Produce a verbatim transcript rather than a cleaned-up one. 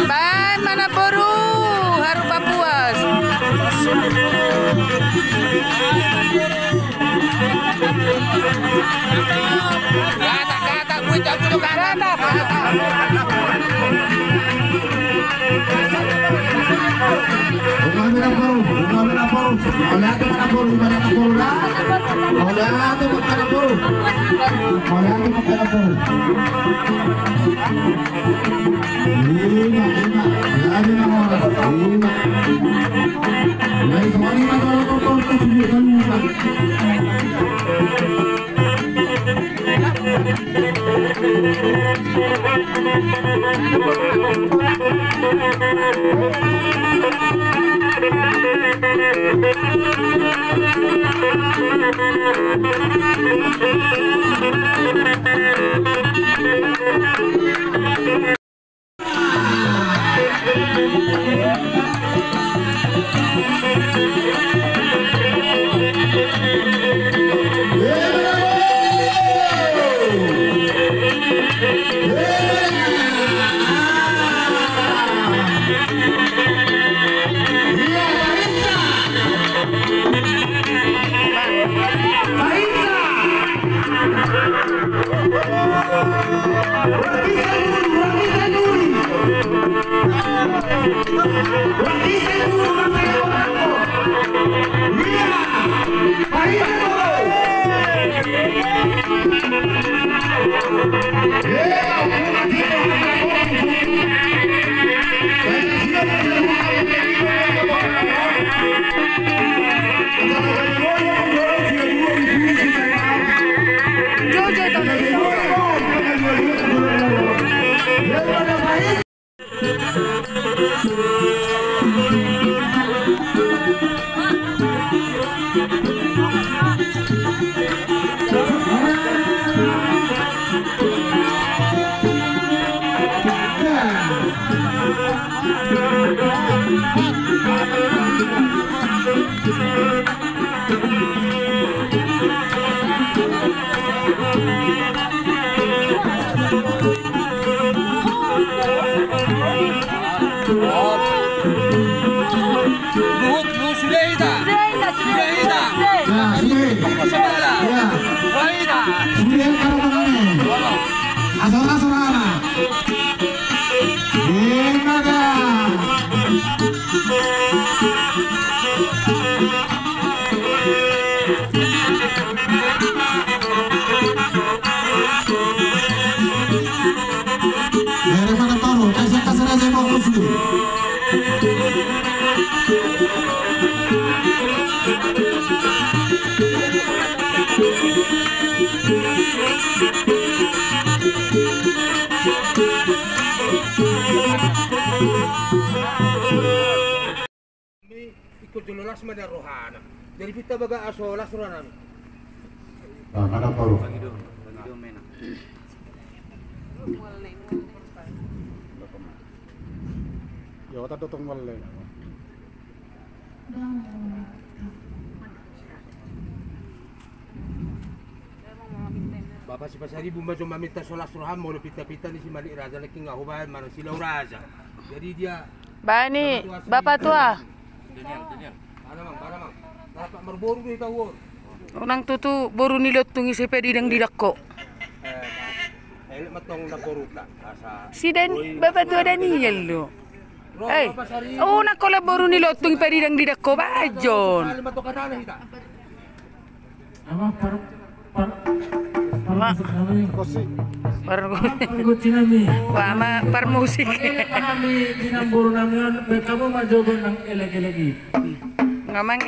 Baen ma namboru, haru papuas. Gata, gata, gue cabut tuh, gata. Gata. Bunga merah baru, bunga merah baru. Oleh aku mana baru, mana baru dah. Oleh aku mana baru. Oleh aku mana baru. Lima, lima. Lari nama orang. Lima. Mulai semua lima kalau kau kau kau sendiri kan lima. Luhut, luhut, sude hita. Sude hita. Sude hita. Nah, sude. Sude hita. Iya. Sude hita. Sude hita. Asal, asal, asal. Enak dah. Dari mana taruh? Kasih, kasih aja, Bang Rusli. Hami ingkon jolo las ma nian rohana. Jadi pinta baga aso las rohanami. Nah, mana baru? Bagi do, bagi do mena. Ya, kata dotong wale. Bapa Sipasaribu ma jolo maminta so las roham, molo pinta-pinta ni si Malik Raja nangkin nga hubaen manang si Lau Raja. Jadi dia Bani, Bapa Tua. Unang tutu boru ni lontung i sai paidang-idang ho. Si Dani, Bapa Tua Daniel do. Eh, unang holan boru ni lontung i paidang-idang ho, bajon. Ama par, par, parmusik nami. Parmusik nami. Wah, ama parmusik. Parmusik nami, di namboru nami on, baen hamu ma jogo nang elek-elek i. Ngamang.